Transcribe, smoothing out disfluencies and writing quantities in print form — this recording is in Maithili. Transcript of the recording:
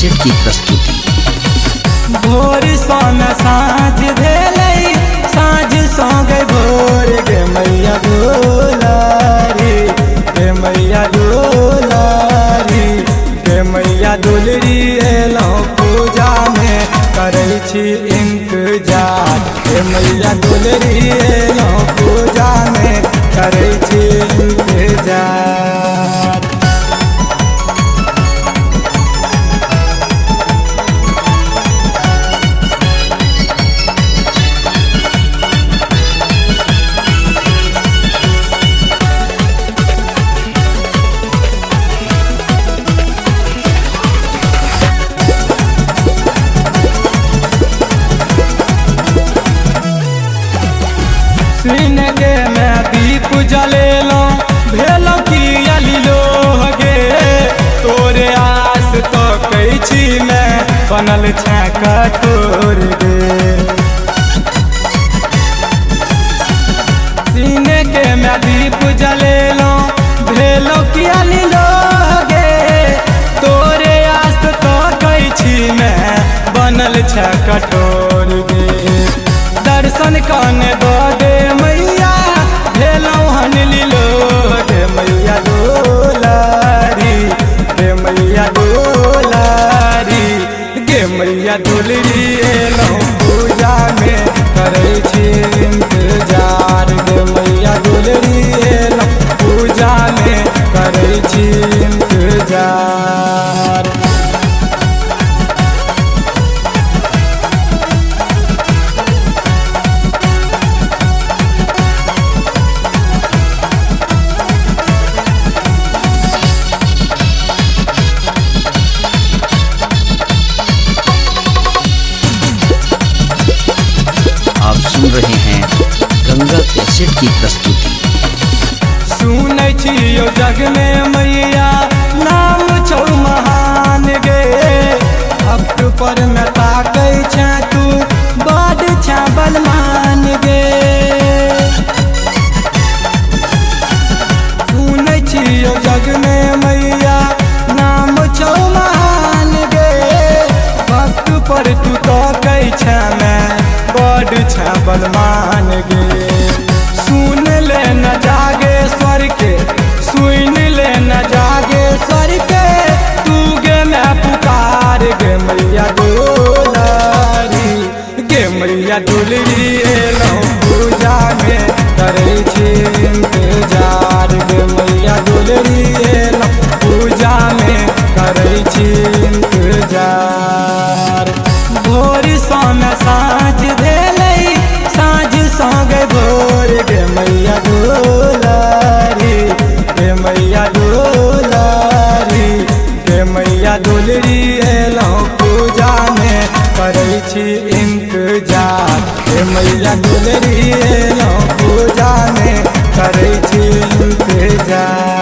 कैसेट की प्रस्तुति। भोर सन साँझ भेलै, साँझ सँ गे भोर गे मैया दुलारी, गे मैया दुलारी, गे मैया दुलरी एलहुँ पूजा में करै छी इंतजार, गे मैया दुलरी एलहुँ पूजा में करै छी इंतजार। सुन गे मैं दीप जलेलहुँ, भेलहुँ की अलिलोह गे, तोरे आस तो कै छी मैं बनल छे कठोर गे। सुन के मैं दीप जलेलहुँ, भेलहुँ की अलिलोह गे, तोरे आस तो कै छी मैं बनल छे कठोर गे। दर्शन कन दऽ दे मैया, भेलहुँ हन लीलो गे मैया दुलारी, गे मैया दुलारी, गे मैया दुलरी एलहुँ पूजा में करै छी इंतजार, गे मैया दुलरी एलहुँ पूजा में करै छी इंतजार। आप सुन रहे हैं गंगा कैसेट की प्रस्तुति। सुनै छियौ जग में मैया नाम छौ महान गे, भक्त पर में ताकै छे तू बड छे बलमान गे। सुनै छियौ जग में मैया नाम छौ महान गे, भक्त पर तू ताकै छे मैं बड छे बलमान गे। सुन ले न जागे स्वर के, सुन ले न जागे स्वर के, तू गे मैं पुकार गे मैया दुलारी, गे मैया दुलरी एलहुँ पूजा में करै छी इंतजार, गे मैया दुलरी एलहुँ पूजा में करै छी इंतजार। भोर सन साँझ भेलै, साँझ सँ गे भोर गे मैया दुलारी, गे मैया दुलारी, गे मैया दुलरी एलहुँ पूजा में करै छी इंतजार, गे मैया दुलरी एलहुँ पूजा में करै छी इंतजार।